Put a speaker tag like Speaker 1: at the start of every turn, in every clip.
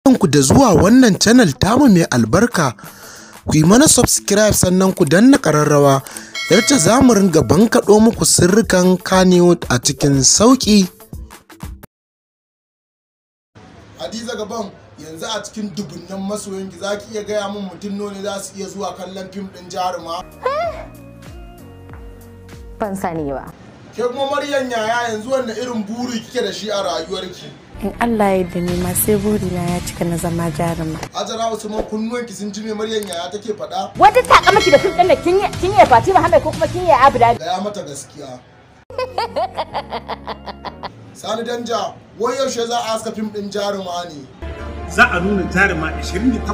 Speaker 1: Barkanku da zuwa wannan channel tamu mai albarka. Ku yi mana subscribe sannan ku danna ƙararrawa yadda za mu ringa bankaɗo muku sirrikan Kannywood a cikin sauƙi.
Speaker 2: Hadiza Gabon, yanzu a cikin dubunnan masoyanki za ki iya gaya min mutum nawa ne za su iya zuwa kallon fim ɗin Jaruma?
Speaker 3: Ban sani ba.
Speaker 2: Ke kuma Maryam Yaya, yanzu wanne irin buri kike da shi a rayuwarki?
Speaker 4: In Allah ya yarda, ni ma sai burina ya cika na zama jaruma.
Speaker 2: Hajara Usman, kunnuwanki sun ji me Maryam Yaya take faɗa?
Speaker 3: Wata taka miki da fim ɗin da kin yi Fati Muhammad ko kuma kin yi Abu Dhabi.
Speaker 2: Gaya mata gaskiya. Sani Danja, wai yaushe za a haska fim ɗin Jaruma ne?
Speaker 5: Za a nuna Jaruma 28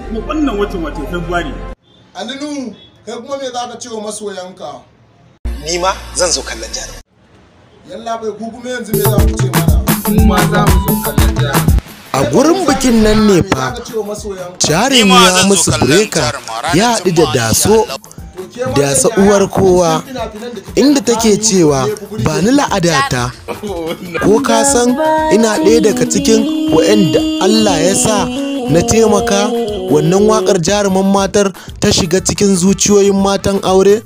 Speaker 5: kuma wannan watan, wato February.
Speaker 2: Alinu, kai kuma me za ka ce wa masoyanka?
Speaker 6: Ni ma zan zo kallon Jaruma.
Speaker 2: Yallaɓai, ku kuma yanzu me za ku ce mana?
Speaker 6: Mu ma za mu zo kallon Jaruma.
Speaker 1: A gurin bikin nan ne fa jarumi ya musu breka ya haɗu da Daso Dasa uwar kowa, inda take cewa ba ni la'adata, ko ka san ina ɗaya daga cikin waɗanda Allah ya sa na taimaka wannan waƙar Jaruman Matar ta shiga cikin zuciyoyin matan aure.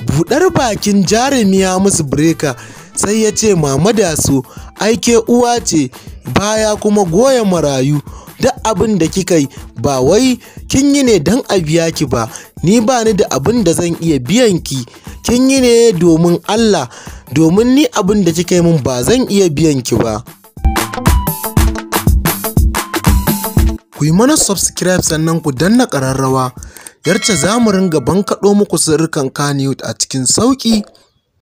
Speaker 1: Buɗar bakin jarumi ya musu breka sai ya ce, "Mama Daso, aike uwa ce baya kuma goya marayu. Duk abin da kika yi ba wai kin yi ne don a biya ki ba. Ni ba ni da abin da zan iya biyan ki. Kin yi ne domin Allah, domin ni abin da kika yi min ba zan iya biyan ki ba." Ku yi mana subscribe sannan ku danna ƙararrawa yarce za mu ringa bankaɗo muku sirrikan Kannywood a cikin sauƙi.